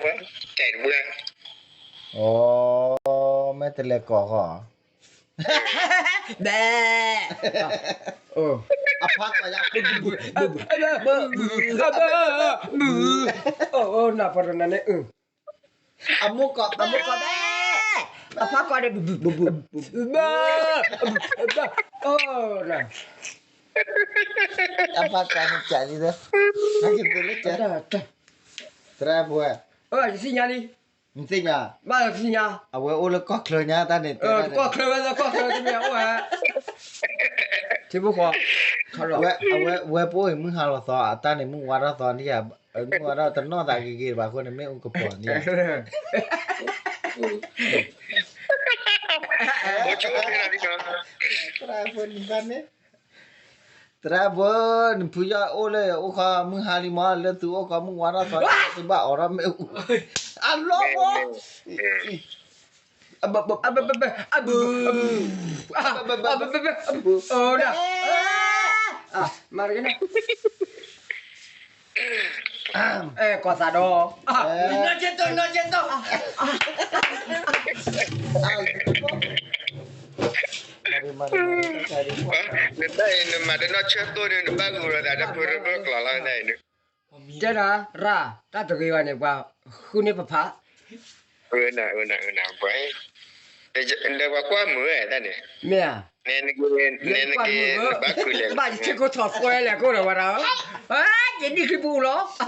တဲတဘၣ်, အိ, မ့ၢ်တလဲၤကိးဃီ, ဘဲ, အဖါကိးယၤ, နပရနန့ၣ်, အမိၢ်ကိး, အမိၢ်ကိးဘဲ, အဖါကိးန့ၣ်, ဘဲ, အဖါကိးန့ၣ်ကးလံ, သရၣ်ဖိ, ယသ့ၣ်ညါလံ, နသ့ၣ်ညါ, ဘၣ်သ့ၣ်ညါ, အဝဲအိၣ်လၢကီၢ်ချၢညါတၢ်န့ၣ်, ကီၢ်ချၢဝဲလၢကီၢ်ချၢတမ့ၢ်အိၣ်ဧါ, ထံဖိဃီ, ဝဲပအိၣ်အံၤမုၢ်ဟါလီၤသီ အတၢ်န့ၣ် မုၢ်ဝါထီၣ်သီန့ၣ်, မုၢ်ဝါထီၣ်တနီၣ်သးဂ့ၤဂ့ၤဘၣ်အဃိန့ၣ် မ့ၣ်အူကပီၤန့ၣ်, သရၣ်ဖိန့ၣ်, သရၣ်ဖိ, နဖုယီၢ်အိၣ်လၢအိၣ်ခီမုၢ်ဟါလံမး, လၢသုအိၣ်ခီမုၢ်ဝါထီၣ်သီန့ၣ် သုဘၣ်အိးထီၣ်မ့ၣ်အူ, အလီၢ်ဖိ, အဘဘဘ, အဘဘဘ, အဘဘဘ, အဘဘဘ, အဘဘဘ, မၤတက့ၢ်, အဲ ကီၢ်သးဒီး, နီၢ်ကဲတိၢ်, နီၢ်ကဲတိၢ်, နတၢ်အံၤ နမၤတနီၢ်ဆၢတိၢ်န့ၣ် နဘၣ်ဂုာ်လီၤသးဒီး ဖုရဘၢၣ်ကျိာ်လီၤ နတၢ်အံၤန့ၣ်, တဲဒၣ်ရၣ် တၢ်တဂ့ၤဘၣ်န့ၣ် ပှၤဃုန့ၢ်ပဖး, အၢ နၤ အၢ နၤ အၢ နၤ ပှၤ, ဒီးပှၤကွၢ်မုာ်ဝဲတၢ်န့ၣ်, မ့ၢ်ဧါ, နက့ၤ နက့ၤ နဘၣ်ကုာ်လဲၣ်, ဘၣ်ယထံကိထီၣ်သွဲလဲၣ် ကိးဒီးဝဲဒၣ်, ယနံၣ်ချံပူၤလီၤ,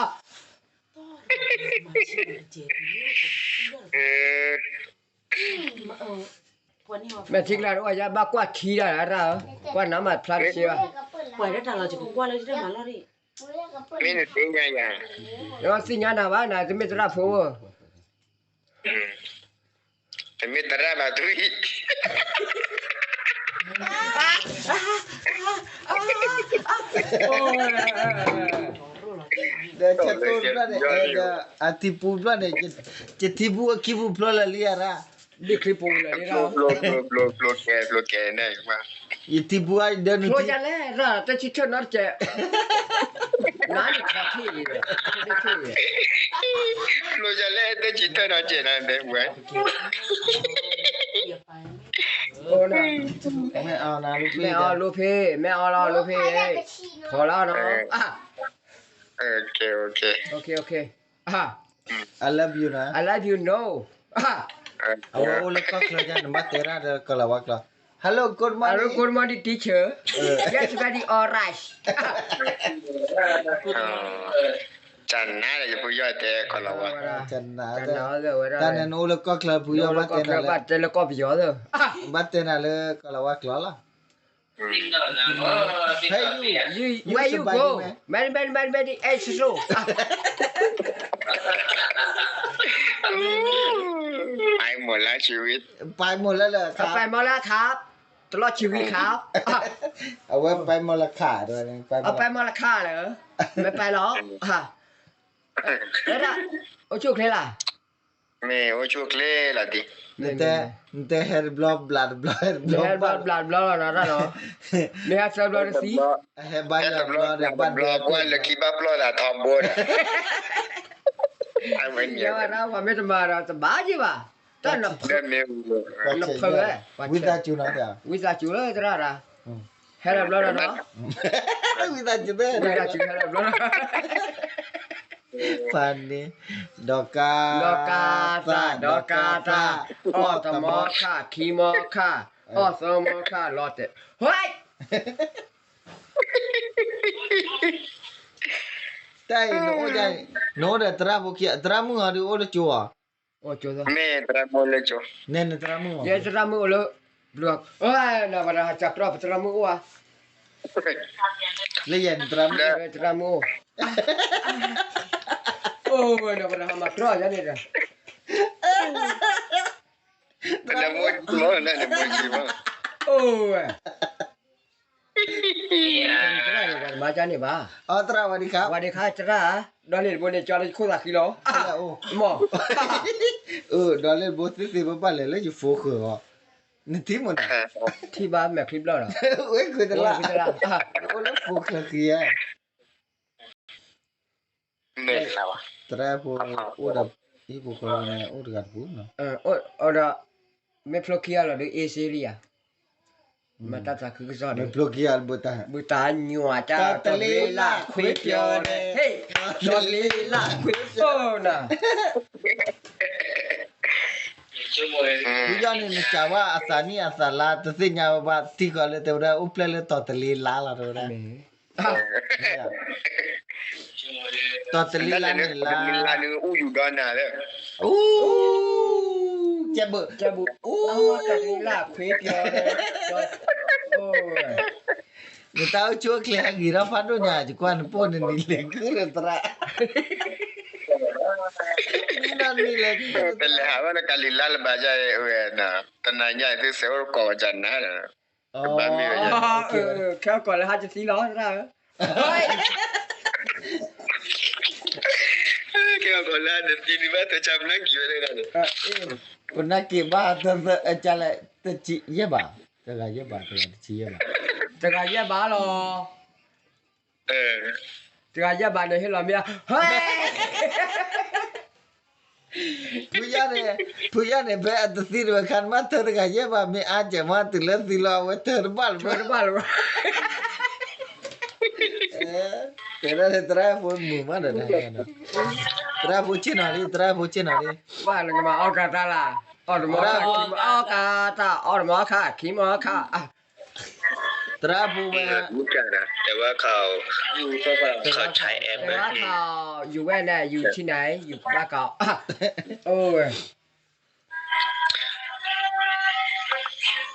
မဲာ်ထံကျါတအိၣ်ယါ ဘၣ်ကွၢ်ထံဒၣ်ရၣ်, ကွၢ်နးမးဖျါတစ့ဘၣ်, ပှၤလၢတၢ်လီၤကပၢလၢတၢ်မၤလီၤ, မ့ၢ်နသ့ၣ်ညါယၤ, ယသ့ၣ်ညါနၤဘၣ် နၤတမ့ၢ်သရၣ်ဖိ, တမ့ၢ်သရၣ်ဘၣ်သုအံၤ, ဒီးဆၢတိၢ်တဘျီန့ၣ်, အထံပူၤတဘျီန့ၣ်, ယထံပူၤအခံပူၤဖျိလၢာ်လံဧါရၣ်, ဘ့ၣ်ချံပူၤလၢာ်လံရၣ်, ဖျိကဲ ဖျိကဲ ဖျိကဲန့ၣ်, ယထံပူၤဒီးနထံ, ဖျိယၤလဲၣ်ရၣ် တၢ်ဆံထၢၣ်နီတစဲး, နၤန့ၣ်ထီၣ်ထံၣ်လံ, ထံၣ်လံ, ဖျိယၤလဲၣ် တၢ်ဆံထၢၣ်နီတစဲးနၤဒဲးဝဲ မ့ၢ်အီၤလိဖ့, မ့ၢ်အီၤလီၤလိဖ့, ဖီလီၤနီၤ, I love you နီၤ, I love you နီၤ, အဝဲအိၣ်လၢကီၢ်ချၢယါ နဘၣ်တဲရၣ်ဒီးကီၢ်လၤဝါကျိာ်, Hello, good morning, good morning teacher, yes, very alright, ကနၤဒီးယဖုယီၢ်တဲကီၢ်လၤဝါ, တၢ်န့ၣ်နအိၣ်လၢကီၢ်ချၢဖုယီၢ်ဘၣ်တဲနၤလၢ, ဘၣ်တဲနၤလၢကီၢ်လၤဝါကျိာ်လီၤ, Hey you, you, where you go? Many, many, many, many, eh, so, so. ไปหมดแล้วชีวิต, ไปหมดแล้วเหรอครับ, ไปหมดแล้วครับ, ตลอดชีวิตครับ, အဝဲ ไปหมดแล้วค่ะ အဝဲ ไปหมดแล้วค่ะ လၢ ไม่ไปหรอก, အိၣ်ဆူၣ်ချ့လၢ်, မ့ၢ်အိၣ်ဆူၣ်ချ့လၢ်ဒံး, နတဲဟဲတဘျီဘျးတဘျီ, ဟဲတဘျီဘျးတဘျီလီၤနီၤ, မ့ၢ်ဟဲသၢဘျီတသံ, ဟဲဘါယွၤတဘျီ, ကွၢ်လၢခံဘၣ်ပျီၢ်သးထီဘိဒီး, ယဝဲဒၣ်ပှၤမ့ၢ်တမၤဒီးတဘၣ်ယံၤဘၣ်, တၢ်နဖၢဝဲ, ဝံသးစူၤနီၤ, ဝံသးစူၤလၢသရၣ်ဒၣ်, ဟဲတဘျီဒီးနီၤ, ဝံသးစူၤ, ဝံသးစူၤဟဲတဘျီဒီး ဖးန့ၣ်, ဒီကါသၣ်, ဒီကါသၣ်, အီၣ်တမီခၣ်, ခံမီခၣ်, အီၣ်သၢမီခၣ်, လီၤတဲာ်, ဟဲ, တၢ်အံၤ နအိၣ်ဒီးသရၣ်ဖိခံ, သရၣ်မုၣ်အီၤဒုးအိၣ်လၢကၠိဧါ, မ့ၢ်သရၣ်မုၣ်လၢကၠိ, နဲနသရၣ်မုၣ်, ယဲသရၣ်မုၣ်အိၣ်လၢ, နဝဲဒၣ်ဟးစၢ်ကြီ ပသရၣ်မုၣ်အိၣ်ဧါ, လၢယဲနသရၣ်မုၣ်, သရၣ်မုၣ်အိၣ်, အိၣ်ဝဲ နဝဲဒၣ်ဟးမၤကြီယၤန့ၣ်ဒီး, အိၣ်ဝဲ, သရၣ်ယကမၤကန့ၣ်ဘၣ်, သရၣ်ဝဲဒံခါ, ဝဲဒံခါသရၣ်, ဒီးန့ၣ်တဘိန့ၣ် ကၠီလၢယခိၣ်သးဃံလီၤ, မ့ၢ်, ဒီးလၢတဘိသ့သ့ဘၣ်ဘၣ်လဲၣ်လၢယဖိဃၢၤအီၤ, နထံၣ်မ့ၢ်န့ၣ်, ထံၣ်ဘၣ်မဲာ်ချံဘျီၣ်ဒီး, ဝဲဃုတလၢ်, အိၣ်လၢဖိဃၢၤဃံဧါ, သရၣ်ဖိအိၣ်ဒီး ဟံၣ်ဖိဃီဖိန့ၣ် အိၣ်တဂၤတပူၤနီၤ, အိၣ်ဒီး မ့ၢ်ဖျိခံဂၤလီၤဒီး အ့စ့လံဧါ, မၤတၢ်သးခုကစီၣ်န့ၣ် မ့ၢ်ဖျိခံဂၤတပူၤတၢ် ဘုတၢ်ညွၤတၢ် တလ့လၢ်ခွ့ပျီန့ၣ် ဟ့ၣ် တလ့လၢ်ခွ့ပျီနီၤ ဖုယီၢ်န့ၣ် နစံးဝဲအသးနံၣ်အသးလါ တသ့ၣ်ညါဝဲဘၣ် ထံကီၢ်လၢတဲဝဲဒၣ် အိၣ်ဖျဲၣ်လၢတီၤတလ့လါလီၤ တဲဝဲဒၣ် တီၤတလ့လါန့ၣ်လါ တီၤတလ့လါန့ၣ်အူယူၢ်ဒီနၤလၢ အူ ကဲဘု ကဲဘု အူ တီၤတလ့လါခွ့ပျီ နတၢ်အိၣ်ဆူၣ်အိၣ်ချ့ဟဲဂ့ၤထီၣ်ဖးဒိၣ်ညါ ယကွၢ်နပိၢ်နနံၤလဲၤကုၢ်ဒီးသရၣ် နံၤလဲၤကုၢ် တလဲၤဟးဘၣ်နကၤလံၤလါလၢၤဘၣ်ယါဝဲ တနၤညါသုစဲးအိၣ်ကိးကနၤဒီး ကဘၣ်မ့ၢ်ဝဲ ခဲအီၣ်ကိးလၢဟးတသံလီၤ သရၣ်ဧၢ ခဲအီၣ်ကိးလၢဟးတသံန့ၣ်ဘၣ်တၢ်ဆါပနၢ်က့ၤဝဲဒၣ် ပနၢ်က့ၤဘၣ်တသၢအကလဲၣ် တဆံယဲၢ်ဘး တဂၤယဲၢ်ဘး တဂၤတဆံယဲၢ်ဘး တဂၤယဲၢ်ဘးလီၤ တဂၤယဲၢ်ဘးန့ၣ် ဟ့ၣ်လီၤမ့ၢ် ဖုယီၢ်န့ၣ် ဖုယီၢ်န့ၣ် ဖဲအတသံတဝဲခါ နဘၣ်ထၢတဂၤယဲၢ်ဘး မ့ၢ်အါကဲမး တုၤလၢသံလီၤ အဝဲထၢတဘၣ်လၢၤဘၣ် ထၢတဘၣ်လၢၤဘၣ် တဲဒၣ်သရၣ်ဖိမုာ်မးဒီး သရၣ်ဖိဆ့ၣ်နီၤလံ သရၣ်ဖိဆ့ၣ်နီၤလံ ဘၣ်နကမၤအီၣ်ကၤတၢ်လၢ အီၣ်တမီၤခါ ခံမီၤအီၣ်ကၤတၢ် အီၣ်တမီၤခါ ခံမီၤခါ သရၣ်ဖိဝဲ တဲဝဲခါ ခါ ယူၤဝဲန့ၣ် ယူၤထံန့ၣ် ယူၤဘၣ်ကီး အိၣ်ဝဲ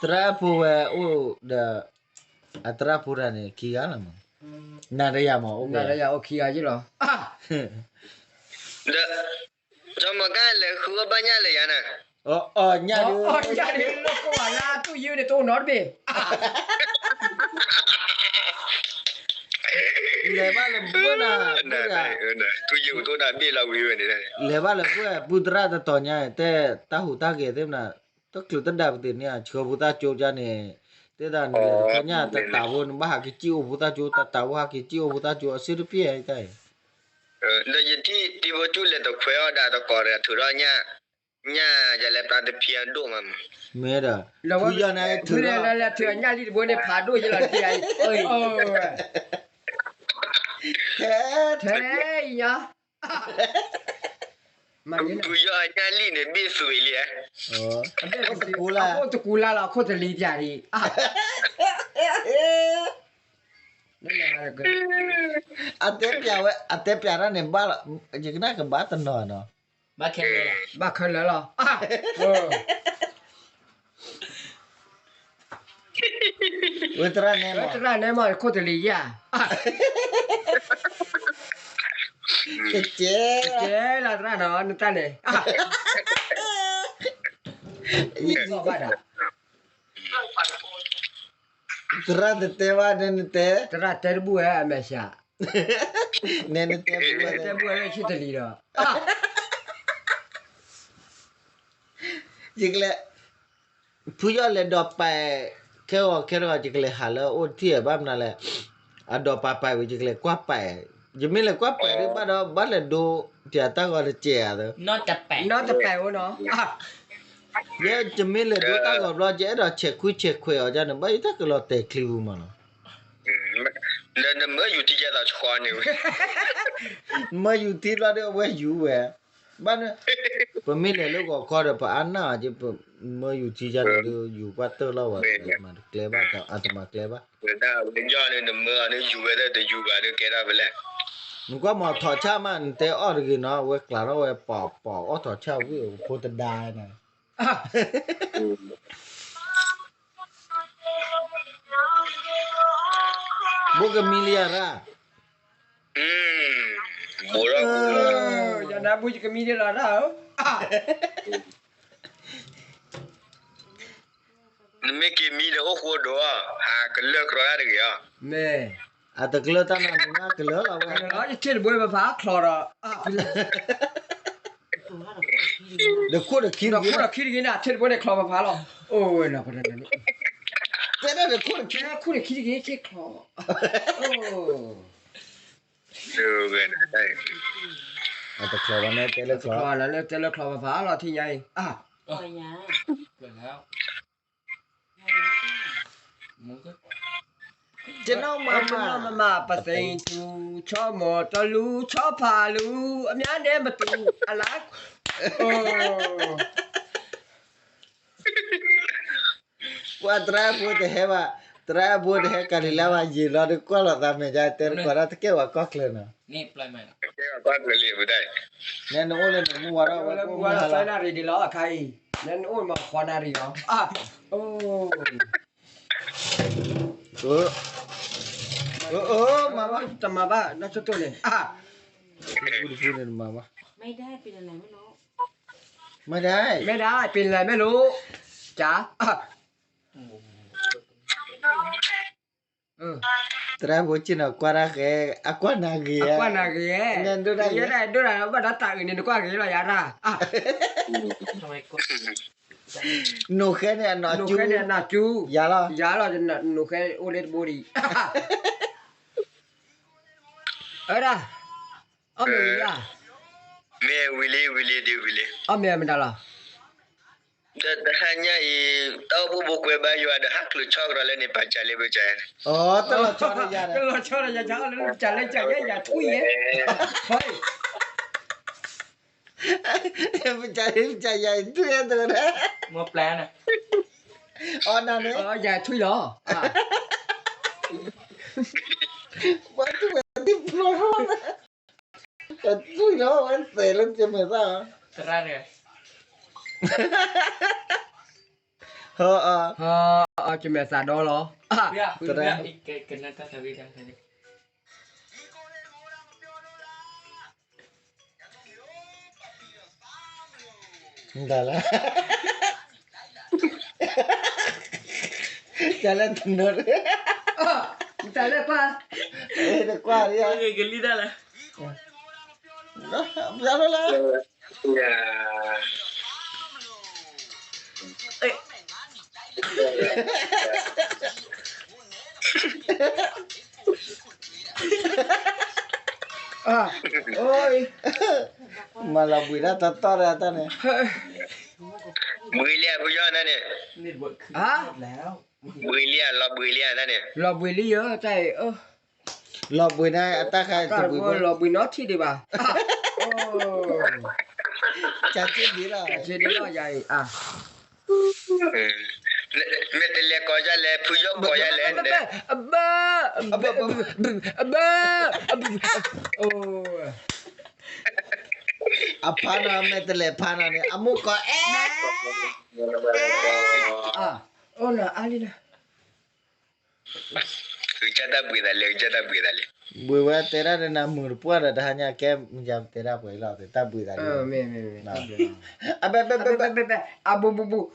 သရၣ်ဖိဝဲအိၣ်ဒီး အသရၣ်ဖိတဂၤန့ၣ် ခံဂၤလီၤမး နၤဒီးယၤမး အိၣ်ခံဂၤယလီၤ ဒီး ကၠီမီၤကၣ်လဲၤဃုအီၣ်ဘၣ်ညၣ်လၢယၤန့ၣ် အီၣ်ညၣ်ဒုး အီၣ်ညၣ်ဒုး လၢကိးဂၤလၢတူၢ်ယိာ်န့ၣ် တအိၣ်နီတဘ့ၣ် လဲၤဘၣ်လၢဘၣ်နၤ တူၢ်ယိာ်တအိၣ်နီတဘ့ၣ်လီၤဝံၤဝဲန့ၣ် လဲၤဘၣ်လၢဘၣ် ပုၢ်သရၣ်တတီၤညါ တဲတၢ်ဟူးတၢ်ဂဲၤသ့ၣ်မနၤ တချုးတဒၣ်ပသ့ၣ်န့ၣ် ဆှၢဖိသၣ်ကၠိကါန့ၣ် တဲဒၣ်နလဲၤတခီညၣ်တတးဖိ နဘၣ်ဟးက့ၤစံၣ်အိၣ်ဖိသၣ်ကၠိ တတးဖိဟးက့ၤစံၣ်အိၣ်ဖိသၣ်ကၠိ အစုတပျဲၢ်တၢ်အံၤ ဒီးယထံၣ်တံၤဖိကၠူၣ်လဲၤတခွဲးအီၣ်ဒၣ်တကိးဒီး ထုးထီၣ်ညၣ် ညၣ်ယလဲၤပျါတဖံးအဒိၣ်မး မ့ၢ်ဒီး ဖုယီၢ်န့ၣ် ထုးထီၣ် လဲၤထုးညၣ်လံတဘိန့ၣ် ဖးဒိၣ်ယလီၤတက့ၢ် ထဲ ထဲအံၤညါ ဖုယီၢ်အညၣ်လံန့ၣ် ဘ့ၣ်သွံးလံ အဘ့ၣ်တကူလၢ် အခိၣ်တကူလၢ်လီၤ အခိၣ်တလံၤပၠးဒံး အတဲပၠးဝဲ အတဲပၠးတၢ်န့ၣ်ဘၣ်လီၤ ယကနၣ်ကဘၣ်တနီၤနီၤ ဘၣ်ခဲလၢာ်လီၤ ဘၣ်ခဲလၢာ်လီၤ ဝဲသရၣ်နဲမး သရၣ်နဲမး ခိၣ်တလံၤယါ ကကဲ ကကဲလီၤသရၣ်နီၤ နတၢ်န့ၣ် ယဘၣ်ဒၣ် သရၣ်တတဲဘၣ်န့ၣ်နတဲ သရၣ်တဲတဘူၣ်ဝဲအမဲာ်ဆှး နဲနတဲဘူၣ်ဝဲ တဲဘူၣ်ဝဲလၢခိၣ်တလံၤဒီး ယကလဲၤ ဖုယီၢ်လဲၤဒီးပာ် ခဲဂီၤခဲဂီၤ ယကလဲၤဟးလၢအအိၣ်တထံၣ်ဘၣ်မနုၤလဲၣ် အဒီးပာ်ပာ်ဝံၤ ယကလဲၤကွၢ်ပာ် ယမ့ၢ်လဲၤကွၢ်ပာ်ဒ်ဘၣ်ဒီး ဘၣ်လဲၤဒိ ပၠးတၢ်ဂီၤတစဲးဧါ နီတပဲာ် နီတပဲာ်အိၣ်နီၤ ယဲ ယမ့ၢ်လဲၤဒိတၢ်ဂီၤဘျီ ယအဲၣ်ဒိးဆဲးခွံဆဲးခွဲးအီၤဒ်န့ၣ် ဘၣ်ယတၢ်ကလီၤတဲာ်ချံပူၤမးလီၤ ဒီးနမၢယူၤထံယဲသိးဆှီန့ၣ်ဝဲ မၢယူၤထံဘျီဒီးအဝဲယူၤဝဲ ဘၣ်န့ၣ် ပမ့ၢ်လဲၤလၢဂီၤခီဒီး ပအါနၢ်အီၤက့ ပမၢယူၤထံယဲန့ၣ်ဒီး ယူၤပှၢ်တၢၢ်လီၤဝဲ မၤတကျဲဘၣ် အတမၤကျဲဘၣ် ဝဲဒၣ်ဝဲယီၢ်န့ၣ် နမၢအီၤန့ၣ်ယူၤဝဲဒၣ်တယူၤဘၣ်ဒီးကဲဒၣ်ဖဲလဲၣ် နကွၢ်မၤထီၣ်ဆၣ်မး နတဲအီၣ်တဂ့ၤနီၤ အဝဲကျးထီၣ်ဝဲပီၤပီၤအီၣ်ထီၣ်ဆၣ်ဝံၣ်အဖိတဒါန့ၣ် ဘိကမံလံယၤရၣ် ဘိလီၤ ယၤနၤဘိယကမံဒ်လီၤရၣ်ဧၢ နမ့ၢ်က့ၤမံဒီးအိၣ်ဃိဒိၣ် ဟးကလၢၢ်ကြီတၢ်တဂ့ၤအီၤ မ့ၢ် အတကလၢၢ်တၢ်နၤနမ့ၢ်ကလၢၢ်လီၤဝဲ ယထံၣ်တဘိပဖးချီဒီး ဒီးခိၣ်ဒီးခံတဂ့ၤ ဒီးခိၣ်ဒီးခံတဂ့ၤန့ၣ် ထံၣ်တဘိန့ၣ်ချီပဖးလီၤ အိၣ်ဝဲနီၤ တဲဒၣ်ဒီးခိၣ်ဒီးခံ ခိၣ်ဒီးခံတဂ့ၤ က့ချီ အိၣ် တချီဘၣ်န့ၣ်တဲလၢချီ, လၢတဲလၢချီဘၣ်ဖးလီၤထံညါအံၤ, ကနီၣ်မးမး ပသ့ၣ်ထူ ဆီမိၢ်တလူ ဆီဖးလူ အမၠါန့ၣ်မတူၢ် အလါ ပှၤသရၣ်ဖိတဟဲဘၣ်, သရၣ်ဖိတဟဲကၤလံၤလါဘၣ် ယံာ်လီၤဒီးကွၢ်လိာ်သးမဲာ်ညါ တဲတကိးဒၣ်တကဲဝဲကီၢ်ချၢနီၤ, နဲနအိၣ်လၢနမူဝါထီၣ်ဝဲ မူဝါထီၣ်သၢနၣ်ရံၣ်ဒံးလီၤအခါအံၤ, နဲနအိၣ်မးဃိးနၣ်ရံၣ်လီၤ, မၤဘၣ် တမၤဘၣ် နီၢ်ဆိတိၢ်န့ၣ်, တဖုန့ၣ်တမၤဘၣ်, မ့ၢ်ဒၣ် ပ့ၤလဲၤမဲလိၣ်, ကၢ် သရၣ်ဖိက့ၤနီၤ ကွၢ်တၢ်ဃဲ အကွၢ်နၤဂ့ၤ, အကွၢ်နၤဂ့ၤ, ဒိၣ်ဒၣ်ဒိၣ်ဒၣ်ဘၣ်ဒီးတၢ်အုးန့ၣ် နကွၢ်ဂ့ၤလီၤယၤတၢ်, နိၣ်ဃဲန့ၣ်အနီၢ်ကၠူ, ယၤလီၤ, ယၤလီၤ, နိၣ်ဃဲအိၣ်လၢတဘိဒံး, အဒၣ်, အီၣ်မ့ၢ်ဝံၤလံဧါ, မ့ၢ်ဝံၤလံ ဝံၤလံ ဒ်ဝံၤလံ, အီၣ်မ့ၢ်မတၤလီၤ ဒီးတဟါညါအံၤ တၢ်အိၣ်ဖှိၣ်ဖိကွဲဘါယွၤဒီးဟးကျိၤဆီကဒီးလၢန့ၣ် ပာ်စၢၤလၢပကစၢ်, တလီၤဆီဒီးယၤ, တလီၤဆီဒီးယၤ ကလီၤဆီဒီးယၤ ကၠၤလၢကၠၤယဲယၤထွံၣ်ယဲ, ပကစၢ်လၢပကစၢ်ယၤထွံၣ်ယဲတဝဲဒၣ်, မ့ၢ်ပျဲန့ၣ်, အီၣ်နၤန့ၣ်, ယၤထွံၣ်လီၤ, ပှၤထွံၣ်ဝဲတဖျိထီၣ်, ထွံၣ်လီၤ ဝဲသဲးလၢကမဲာ်သၣ်, သရၣ်န့ၣ်, ဟၢအ, ကမဲာ်သၣ်ဒီလီၤ, သရၣ် မတၤလဲၣ်, တၢ်လၢတနီၤ, မတၤလဲၣ်ကွၢ်, တကွၢ်လံ, ကလံတၢ်လဲၣ်, ဘျါလၢ်လၢ်, မၤလီၤဘှံးဒၣ်တတီၢ်ဒီးတၢ်န့ၣ်, ဘှံးလံဧါ ဖုယီၢ်တၢ်န့ၣ်, ဘှံးလံဧါ လီၤဘှံးလံဧါတၢ်န့ၣ်, လီၤဘှံးလံဧါ တၢ်အံၤ, လီၤဘှံးန့ၣ် အတၢ်ခါတဘှံးဘၣ်, လီၤဘှံးနီထံၣ်ဒံးဘၣ်, ကၢ်က့ဒ်လီၤ, ကၢ်က့ဒ်လီၤ ယၤအံၤ, မ့ၢ်တလဲၤကိးယၤလဲၣ် ဖုယီၢ်ကိးယၤလဲၣ်, အဘၢ, အဘၢ, အဖါနီၤ မ့ၢ်တလဲၤဖါနီၤန့ၣ် အမိၢ်ကိးအဲ, အိၣ်နီၤအါလံနီၤ, ကစၢ်တၢ်ဘှံးသးလဲၣ် ကစၢ်တၢ်ဘှံးသးလဲၣ်, ဘှံးဝဲတဲဒၣ်ဒီးနၤမုာ်တပှၢ်ဒီး တဟါညါကဲမ့ၢ်ယၤတဲဒၣ်ပှဲၤလီၤ တၢ်ဘှံးသးလဲၣ်, အဘဲဘဲဘဲဘဲ, အဘူးဘူးဘူး,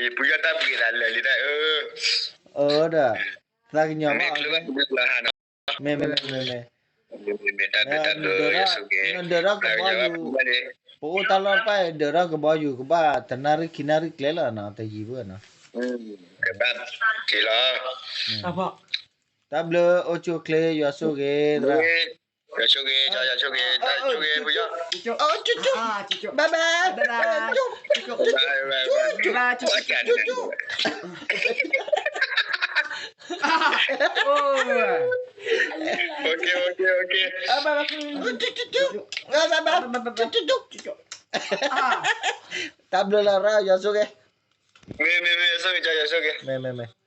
ယပူၤယီၢ်တၢ်ဘှံးသးလၢာ်လံတၢ်, အၢဒီး, သးကညီၤဘၣ်အီၤ, မ့ၢ်မ့ၢ်မ့ၢ်မ့ၢ်, နဒၢးထီၣ်ကဘီယူၤ, ပအိၣ်တၢ်လီၢ်တဖၣ် ဒၢးထီၣ်ကဘီယူၤကဘၣ်တနၣ်ရံၣ်ခံနၣ်ရံၣ်ကျဲလီၤနီၤ တယံၤဘၣ်နီၤ, ကဘၣ်က့ၤလီၤ, တၢ်ဘျုးအိၣ်ဆူၣ်အိၣ်ချ့ ယွၤဆိၣ်ဂ့ၤသရၣ်, ယွၤဆိၣ်ဂ့ၤ, ယွၤဆိၣ်ဂ့ၤ, ယွၤဆိၣ်ဂ့ၤ, ပယီၤ, ဘဲဘဲ, ဘဲဘဲ, ဘဲဘဲ, တၢ်ဘျုးလီၤရၣ် ယွၤဆိၣ်ဂ့ၤ, မ့မ့မ့မ့မ့